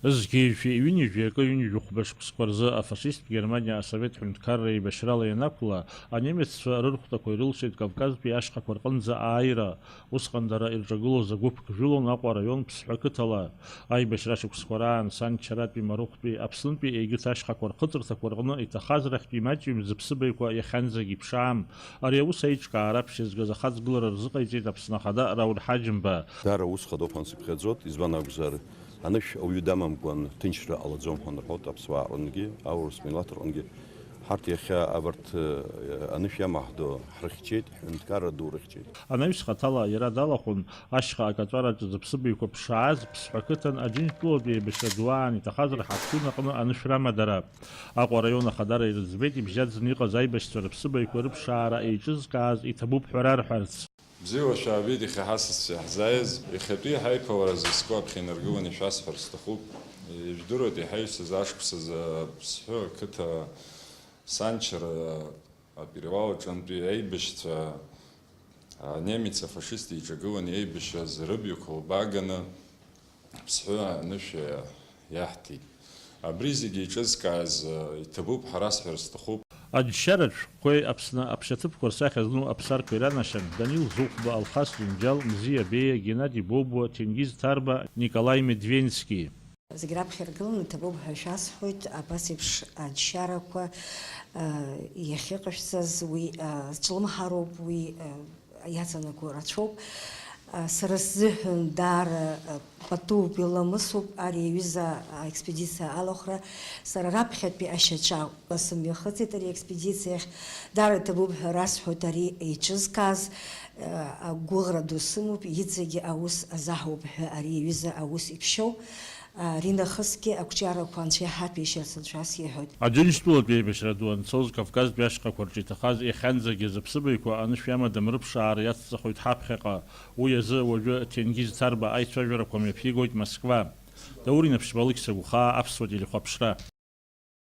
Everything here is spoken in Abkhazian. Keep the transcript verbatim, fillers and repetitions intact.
Зқьи жәшәи ҩынҩажәи акы ҩынҩажәи хәба шықәсқәа рзы афашисттә Германиа асовет ҳәынҭқарра еибашьрала ианақәла, анемеццәа рырхәҭақәа ирылшеит Кавказтәи ашьхақәа рҟынӡа ааира. Усҟан дара ирҿагылоз агәыԥ гжәылон Аҟәа араион Ԥсҳәа қыҭала. Аибашьра шықәсқәа раан Санчаратәи Марыхәтәи Аԥснытәи егьырҭ ашьхақәа рхыҵырҭақәа рҟны иҭахаз рахьтә имаҷҩым зыԥсыбаҩқәа иахьанӡагь иԥшаам. Ари аус аиҿкаара аԥшьа згаз ахаҵгылара рзыҟаиҵеит Аԥсны Ахада Рауль Ҳаџьымба. Даара ус хадоуп ҳәа сыԥхьаӡоит, избан акәзар, анышә ауаҩы дамамкәан ҭынчра ҟалаӡом ҳәа рҳәоит аԥсуаа рҟынгьы, аурыс милаҭ рҟынгьы. Ҳарҭ иахьа абарҭ, э, анышә иамаҳдо ҳрыхьчеит, ҳҳәынҭқарра ду рыхьчеит. Анаҩс хаҭала иара далахәын, ашьха акаҵәараҿы зыԥсыбаҩқәа ԥшааз Ԥсҳәа қыҭан Аџьынџьтәылатәи еибашьра ду аан иҭахаз рҳаԥшьын аҟны анышә рамадара. Аҟәа араион ахадара ирыӡбеит ибжьаӡны иҟаз аибашьцәа рыԥсыбаҩқәа рыԥшаара еиҿызкааз иҭабуп ҳәа рарҳәарц. Бзиала шәаабеит, иахьа ҳасасцәа иаҳзааиз. Иахьатәи ҳаиԥылара зызку аԥхьа инаргыланы ишәасҳәар сҭахуп. Ижәдыруеит, иҳаҩсыз ашықәсазы Ԥсҳәы ақыҭа Санчара аперевал аҿынтәи аибашьцәа, анемец афашист иҿагыланы еибашьраз рыбаҩқәа лбааганы Ԥсҳәы анышә иаҳҭеит. Абри зегьы еиҿызкааз, э, иҭабуп ҳәа расҳәар сҭахуп. Аџьшьаратә шәҟәқәеи Аԥсны аԥшьаҭыԥқәа рсахьа зну аԥсарқәеи ранашьан Данил Зухба, Алхас Џьынџьал, Мзиа Беиа, Геннади Бобуа, Ҭенгиз Ҭарба, Николаи Медвенски. Зегь раԥхьа иргыланы иҭабуп ҳәа шәасҳәоит, абас еиԥш аџьшьарақәа, э, иахьыҟашәҵаз уи, э, зҿлымҳароуп, уи, э, иаҵанакуа рацәоуп. Сара сзыҳәан даара пату, иламысуп ари аҩыза аекспедициа алахәра. Сара раԥхьатәи ашьаҿа сымҩахыҵит ари аекспедициахь. Даара иҭабуп ҳәа расҳәоит ари еиҿызкааз. Агәыӷра ду сымоуп, иҵегьы аус азаҳуп ҳәа ари аҩыза аус иԥшьоу. Аринахысгьы ақәҿиарақәа Анцәа иҳаҭәеишьарц Анцәа ас иҳәоит. Аџьынџьтәылатәи аибашьра ду анцоз Кавказтәи ашьхақәа рҿы иҭахаз иахьанӡагьы зыԥсыбаҩқәа анышә иамадам рыԥшаара иацҵахоит ҳаԥхьаҟа. Уи азы уажәы Ҭенгиз Ҭарба аицәажәарақәа мҩаԥигоит Москва. Даур Инаԥшьба, Алықьса Гәхаа, Аԥсуа телехәаԥшра.